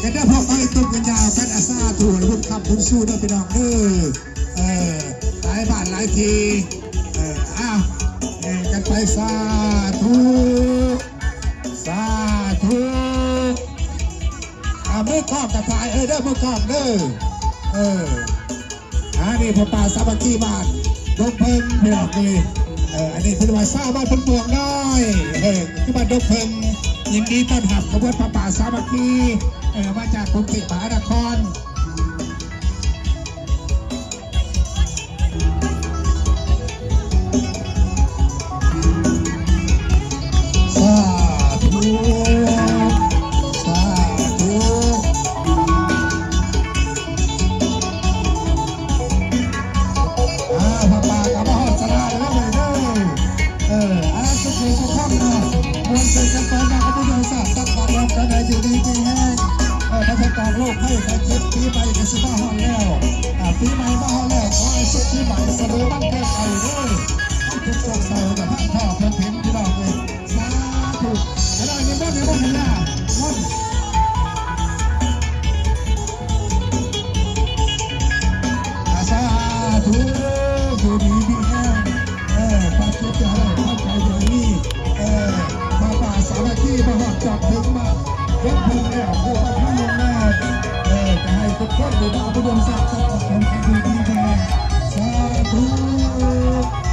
ກັນເດີ ພວກເຮົາອີກຕຸກກັນຍາວກັນ ອາ ສາທຸ ບຸນຄ້ຳບຸນຊູເດີພີ່ນ້ອງເດີ. ເອີ ຫຼາຍບ້ານຫຼາຍທີ່ ເອີ ອ້າວ ແຫ່ກັນໄປ ສາທຸ ສາທຸ. ອ່າ ມືກ້ອງກະຖ່າຍ ເອີ ເດີ ມືກ້ອງເດີ ເອີ ອ່າ ນີ້ຜ້າປ່າສາມັກຄີບ້ານດົງເຜິ້ງ ພີ່ນ້ອງເອີຍ. ເອີ ອັນນີ້ເພິ່ນວ່າຊາວບ້ານເພິ່ນປວກນ້ອຍ ເອີ ຄືບ້ານດົງເຜິ້ງ ຍິນດີຕ້ອນຮັບຂະບວນຜ້າປ່າສາມັກຄີ ເອີ ມາຈາກກຸງເທບມະຫານະຄອນ. ສາທຸ ສາທຸ. ອ່າ ຜ້າປ່າກະມາຮອດສາລາແລ້ວເດີ. ເອີ ອ່າ ສຸກໆ ທຸກຄົນເນາະ ມ່ວນຊື່ນກັນໄປເນາະ ອະນຸໂຍມສາດ ຕັກບາດຮ່ວມກັນໃຫ້ຢູ່ດີມີແຮງ. ເອີ ປາສະຈາກໂລກໄພໄຂ້ເຈັບ ປີໃໝ່ກະຊິມາຮອດແລ້ວ ອ່າ ປີໃໝ່ມາຮອດແລ້ວ ຂໍໃຫ້ສຸກປີໃໝ່ສະເໜີວັນເກີດໄປເດີ. ໃຫ້ທຸກໂສກເສົ້າຈະພັດພາກເພິ່ນເຫັນ ພີ່ນ້ອງເອີຍ. ສາທຸ ອາ ນິມົນ ນິມົນ ອາ ມນສາທຸ ຢູ່ດີມີແຮງ ເອີ ຄວາມເຈັບຢ່າໄດ້ ຄວາມໄຂ້ຢ່າມີ ເອີ ມາປ່າສາມັກຄີ ມາຮອດຈອດເຖິງ ມາເຖິງເພິ່ນແລ້ວ ຜູ້ຮັບຮູ້ລ່ວງໜ້າ ເອີ ກະໃຫ້ທຸກຄົນໄດ້ມາອຸດົມສາດ ສະພາບຄວາມຢູ່ດີມີແຮງ ສາທຸ.